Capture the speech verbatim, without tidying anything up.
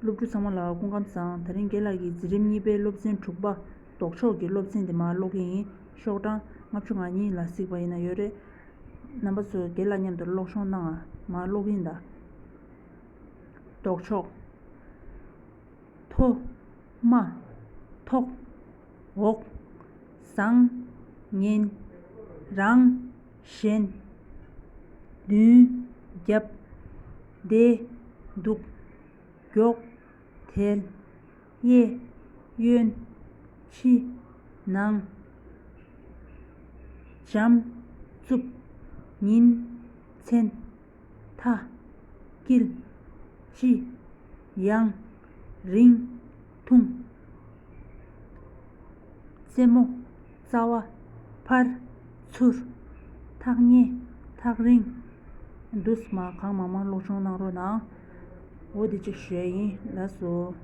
སློབ་ཕྲུག་ཚང་མ་ལ་སྐུ་ཁམས་བཟང་། དེ་རིང་རྒན་ལགས་ཀྱིས་འཛིན་རིམ་གཉིས་པའི་སློབ་ཚན་དྲུག་པ་ལྡོག་ཕྱོགས་ཀྱི་སློབ་ཚན་དེ་མར་ཀློག་གི་ཡིན། ཤོག་གྲངས་ལྔ་བཅུ་ང་གཉིས་ལ་གཟིགས་པ་ཡིན་ན་ཡོད་རེད། རྣམ་པ་ཚོས་རྒན་ལགས་མཉམ་དུ་ཀློག་སྦྱོང་གནང་ཨ། མར་ཀློག་གི་ཡིན་ད། ལྡོག་ཕྱོགས། མཐོ། དམའ། མཐོ། འོག་བཟང་། ངན། རང་། གཞན། མདུན། རྒྱབ། བདེ། སྡུག་མགྱོགས། དལ། གཡས། གཡོན། ཕྱི། ནང་། འཇམ། རྩུབ། ཉིན། མཚན། མཐའ། དཀྱིལ། སྤྱི། ཡང་། རིང་། ཐུང་། རྩེ་མོ། རྩ་བ། ཕར། ཚུར། ཐག་ཉེ། ཐག་རིང་། འདུག་སེ་མར་གང་མང་མང་ཀློག་སྦྱོང་གནང་རོགས་གནང་། འོ་དེ་གཅིག་ཞུ་ཡ་ཡིན། ལགས་སོ།